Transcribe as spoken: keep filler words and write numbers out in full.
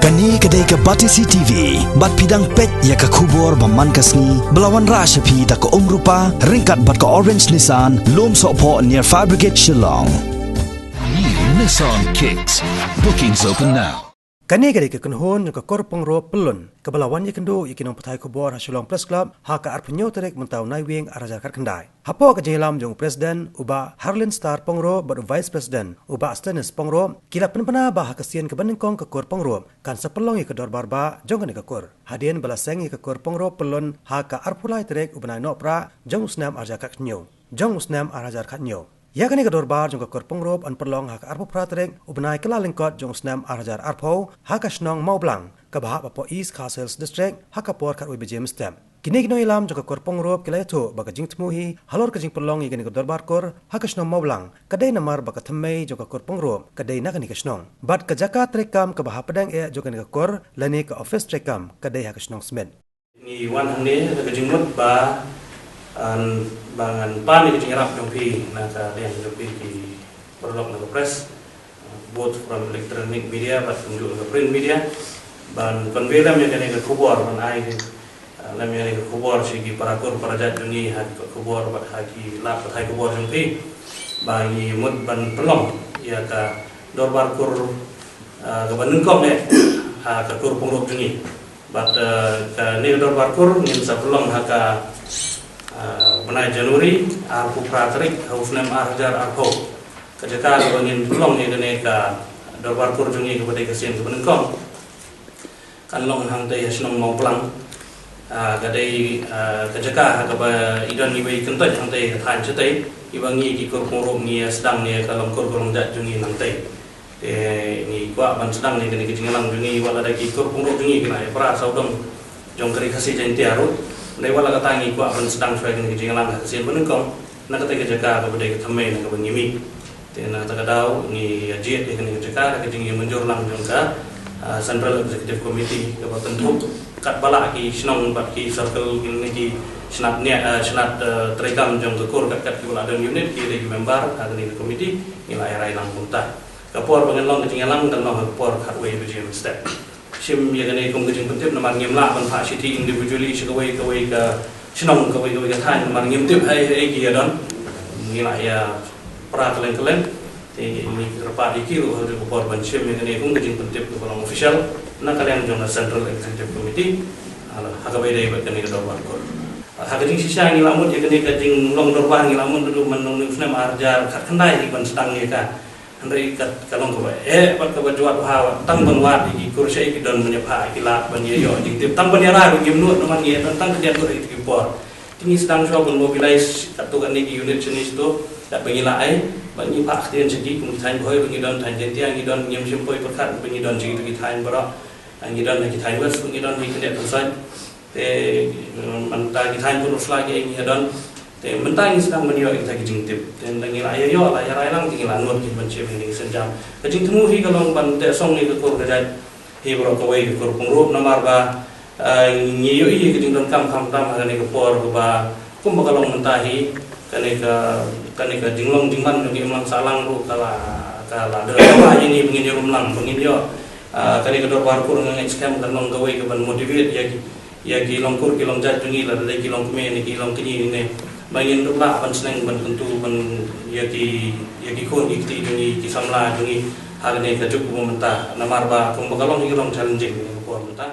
Kane ka dei ka Batesi T V, bad phi dang peit ïa ka khubor ba man ka sngi, ba la wanrah sha phi da ka Umrupa, ryngkat bad ka Orange Nissan, Lumsohphoh near Fire Brigade Shillong. New Nissan Kicks. Bookings open now. Kane ka dei ka kynhun jong ka kur Pyngrope Pyllun, kaba la wan ïakynduh ïa ki nongpathai khubor ha Shillong Press Club, ha ka arphew hynñiew tarik mynta u Naiwieng arhajar khatkhyndai. Hapoh ka jingïalam jong u President u Bah Harlin Star Pyngrope bad u Vice President u Bah Stannis Pyngrope, ki la pynbna ba ha ka sien kaba nyngkong ka kur Pyngrope kan sa pynlong ïa ka dorbar bah jong kane ka kur. Hadien ba la seng ïa ka kur Pyngrope Pyllun ha ka arphew lai tarik u bnai Nohprah jong u snem arhajar khathynñiew. Jong u snem arhajar khathynñiew. Ïa kane ka dorbar jong ka kur Pyngrope yn pynlong ha ka arphew phra tarik u bnai Kyllalyngkot jong u snem arhajar arphew ha ka shnong Mawblang, kaba hap hapoh East Khasi Hills District, ha ka por khatwei baje mynstep. Kine ki nongïalam jong ka kur Pyngrope ki la ïathuh ba ka jingthmu hi halor ka jingpynlong ïa kane ka dorbar kur ha ka shnong Mawblang ka dei namar ba ka thymmei jong ka kur Pyngrope ka dei na kane ka shnong. Bad ka jaka treikam kaba hapdeng eh jong kane ka kur lane ka office treikam ka dei ha ka shnong Smit. Ngi wan hangne da ka jingmut ba, an, ba ngan pan ïa ka jingïarap jong phi na ka liang jong phi ki paralok na ka press, both from electronic media bad kumjuh na ka print media, ban convey lem ïa kane ka khubor, ban ai, uh, lem ïa kane ka khubor sha ki para kur para jait jong ngi, ha ki kot khubor bad ha ki lad pathai khubor jong phi, ba ngi mut ban pynlong ïa ka dorbar kur, uh, kaba nyngkong eh ha ka kur Pyngrope jong ngi. Bad, uh, kane ka dorbar kur ngin sa pynlong ha ka, uh, bnai January, arphew phra tarik ha u snem arhajar arphew. Ka jaka kaba ngin pynlong ïa kane ka dorbar kur jong ngi kaba dei ka sien kaba nyngkong kan long hangtei ha shnong Mawblang. Ah, ka dei, ah, ka jaka ha kaba i don iwei i kyntoit hangtei ha thaiñ shatei, iba ngi ki kur Pyngrope ngi ïa sdang ïa ka long kur ka long jait jong ngi hangtei. Te ngi kwah ban sdang ïa kane ka jingïalang jong ngi, wat la da ki kur Pyngrope jong ngi ki la ïa pra sawdong jong ka Ri Khasi Jaiñtia ruh. Hynrei wat la katta ngi kwah ban sdang shuwa ïa kane ka jingïalang ha ka sien ba nyngkong na katei ka jaka kaba dei ka thymmei na kaba ngi mih. Te na kata ka daw ngi ïa jied ïa kane ka jaka da ka jingïamynjur lang jong ka, ah, Central Executive Committee kaba kynthup katba lah ki shnong bad ki circle, kine ki shnat ne, ah, shnat, ah, treikam jong ka kur, kat kat kiba lah don unit ki dei ki member ha kane ka committee, ngi la ïa rai lang kumta. Ka por ba ngan long ka jingïalang kan long ha ka por khatwei baje mynstep. Shim ïa kane kum ka jingpyntip namar ngim lah ban phah shithi individually sha kawei kawei ka shnong, kawei kawei ka thaiñ namar ngim tip haei haei ki ïa don. Ngi lah ïa pra kylleng kylleng. Te ngi kyrpad ïa ki ruh ha ka por ban shim ïa kane kum ka jingpyntip kaba long official na ka liang jong ka Central Executive Committee. Ha kaba ïadei bad kane ka dorbar kur. Ha ka jingshisha ngi la mut ïa kane ka jinglong dorbar ngi la mut naduh man nong u snem arhajar khatkhyndai hi ban sdang ïa ka. Hynrei ka, ka long kaba eh bad kaba jwat bha, tang ban wad ïa ki kur sha ki don ban ïa phah ki lad ban ïa ïoh jingtip, tang ban ïa rai ban ïa mut namar ngi don tang khyndiat ngut ïa ki por. Te ngi sdang shuwa ban mobilize katto katne ki unit shane shato, da ba ngi lah ai ba ngi phah ktien sha ki, kum ki thaiñ Bhoi ba ngi don, thaiñ Jaintia ngi don, ngim shym poi pyrkhat ba ngi don sha kito ki thaiñ baroh. Ngi don ha ki thaiñ West ba ngi don, ngi khyndiat khynsoit. Te, eh, mynta ki thaiñ Pynroi Sla ki ngi ïa don. Te mynta ngi sdang ban ïoh ïa kita ki jingtip. Te ynda ngi la ïa ïoh, la ïa rai lang, te ngi la nud ki ban shim ïa kine ki sienjam. Ka jingthmu hi ka long ban teh song ïa ka kur ka jait hi baroh kawei, ka kur Pyngrope, namar ba, eh, ngi ïohi ïa ka jingdonkam khamtam ha kane ka por kaba kumba ka long mynta hi, kane ka, kane ka jinglong jingman jong ki imlang sahlang ruh ka la, ka la don kaba ïa ngi ba ngin ïarum lang, ba ngin ïoh. Ah, kane ka dorbar kur nga ngeit skhem kan long kawei kaban motivate ïa ki, ïa ki long kur ki long jait jong ngi, lada dei ki long kmie ne ki long kñi ne. Ba ngin dup lah ban sneng ban kyntu ban ïa ki, ïa ki khun ki kti jong ngi, ki samla jong ngi ha kane ka juk ba mynta. Namar ba kumba ka long hi ka long challenging ka por mynta.